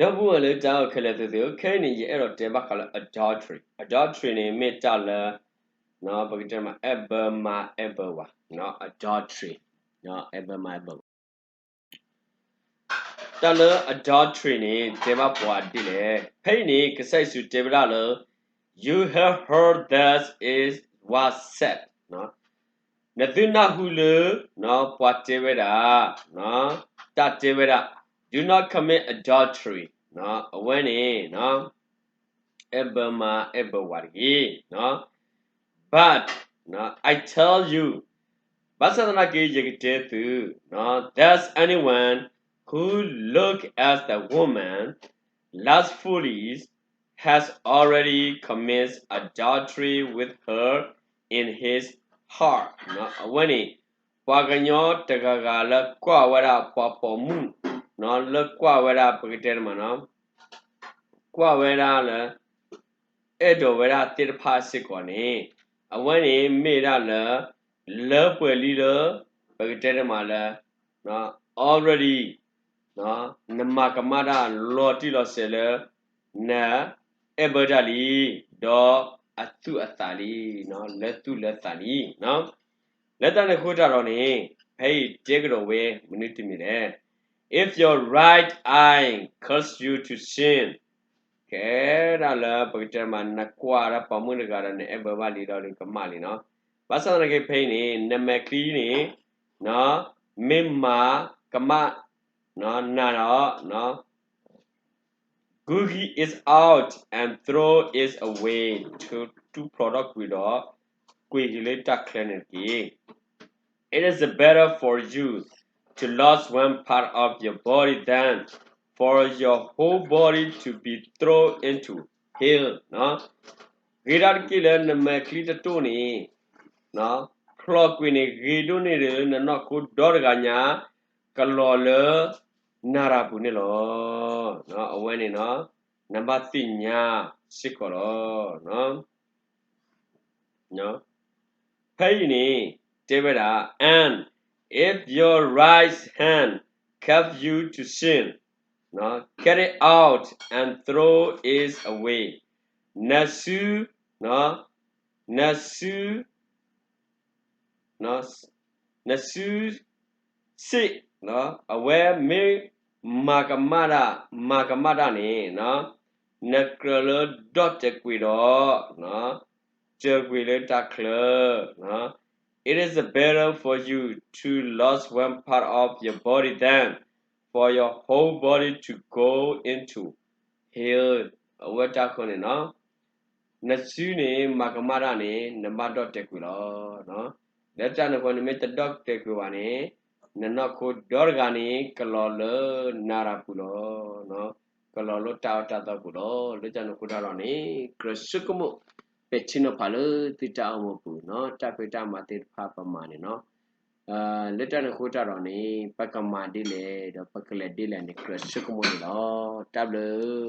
ဒီပုၢ်ဝဲၢ်လၢတၢ်အဲၣ်ခဲလၢာ်သ့ၣ်ဧၢ, ခဲအံၤန့ၣ် ယအဲၣ်ဒိးတဲဘၣ်ဃးလၢ adultery. Adultery န့ၣ် မ့ၢ်တၢ်လၢ ပကတဲမး အဲၣ်ဘၢမါအဲၣ်ဘၢဝၤ, adultery, အဲၣ်ဘၢမါအဲၣ်ဘၢဝၤ. တၢ်လၢ adultery န့ၣ် တဲဘၣ်ပှၤဒ်လဲၣ်. ဖဲအံၤန့ၣ် ကစၢ်ယ့ၣ်ၡူးတဲဝဲဒၣ်လၢ You have heard that it was said, နသုနၢ်ဟူလၢ ပှၤတဲဝဲဒၣ်, တၢ်တဲဝဲဒၣ်, Do not commit adultery. အဝဲန့ၣ် အဲၣ်ဘၢမါအဲၣ်ဘၢဝၤတဂ့ၤ. But I tell you, ဘၣ်ဆၣ်သနာ်က့ ယကတဲသု, that anyone who look at the woman lustfully has already committed adultery with her in his heart. အဝဲန့ၣ် ပှၤကညီတဂၤဂၤလၢကွၢ်ဝဲဒၣ်ပှၤပိာ်မုၣ်, လၢကွၢ်ဝဲဒၣ်ပကတဲတမးနီၤ, ကွၢ်ဝဲဒၣ်လၢ အဲၣ်ဒိးဝဲဒၣ်သ့ၣ်တဖၣ်စ့ၢ်ကီးန့ၣ်, အဝဲန့ၣ်မ့ၢ်ဒၣ်လၢ လၢပှဲၤလံလၢ ပကတဲတမးလၢ already နမၤကမၣ်တၢ်လီၤတံၢ်လီၤဆဲးလၢ နအဲၣ်ဘၢတၢ်လံ, ဒီးအသူၣ်အသးလံ, လၢသူၣ်လၢသးလံ. လၢတၢ်န့ၣ်အဃိတၢ်ဒီးန့ၣ်, ဖဲအံၤတဲကဒီးဝဲမနုၤတမံၤလဲၣ်. If your right eye causes you to sin, ကဲဒၣ်လၢပကတဲမး နကွၢ်ဒၣ်ပိာ်မုၣ်တဂၤဒီး နအဲၣ်ဘၢဘၣ်လံဒီး နကမၣ်လံနီၤ. ဘၣ်ဆၣ်သနာ်က့ဖဲအံၤန့ၣ် နမဲာ်ချံန့ၣ် မ့ၢ်မၤကမၣ်နၤဒီး gouge it out and throw it away, ထုးဖျိးထီၣ်ကွံာ်ဒီး ကွံာ်က့ၤလၢတၢ်ချၢန့ၣ်တက့ၢ်. It is better for you to lose one part of your body than for your whole body to be thrown into hell. ဂ့ၤဒၣ်တက့ၢ်လၢနမဲာ်ချံတတိၢ်န့ၣ် ဖျိးကွံာ်န့ၣ် ဂ့ၤဒိၣ်န့ၢ်ဒံးလၢနနီၢ်ခိဒီတဂၤညါ ကလီၤလၢနၤရၤပူၤန့ၣ်လီၤ. အဝဲန့ၣ် နဘၣ်သ့ၣ်ညါစ့ၢ်ကီးလီၤ. ဖဲအံၤန့ၣ် တဲဝဲဒၣ်, and if your right hand cause you to sin, cut it out and throw it away. နစု, နစု နစုစ့ၣ်, အဝဲမ့ၢ်မၤကမၣ်တၢ်, မၤကမၣ်တၢ်န့ၣ်, နကြၢးလၢဒီၣ်တဲာ်ကွံာ်ဒီး, စၢၤကွံာ်လၢတၢ်ချၢ, it is better for you to lose one part of your body than for your whole body to go into hell. အဝဲတၢ်ဃိန့ၣ် နစုန့ၣ် မၤကမၣ်တၢ်န့ၣ် နဘၣ်ဒီၣ်တဲာ်ကွံာ်လီၤ. လၢတၢ်န့ၣ်အဃိ နမ့ၢ်တဒီၣ်တဲာ်ကွံာ်ဘၣ်န့ၣ်, နနီၢ်ခိဒီတဂၤန့ၣ် ကလီၤလၢနၤရၤပူၤလီၤ. ကလီၤလၢတၢ်အၢတၢ်သီပူၤလီၤ. လၢတၢ်န့ၣ်အဃိတၢ်ဒီးန့ၣ် ကြၢးဆိကမိၣ် ပဲာ်ထံနီၤဖးလၢသုတၢ်အိၣ်မူပူၤ, တၢ်ဖံးတၢ်မၤသ့ၣ်တဖၣ်ပမၤန့ၣ် လၢတၢ်န့ၣ်အဃိတၢ်ဒီးန့ၣ် ပကမၤဒ်လဲၣ် ဒီးပကလဲၤဒ်လဲၣ်န့ၣ် ကြၢးဆိကမိၣ်န့ၣ်လီၤ. တၢ်ဘျုး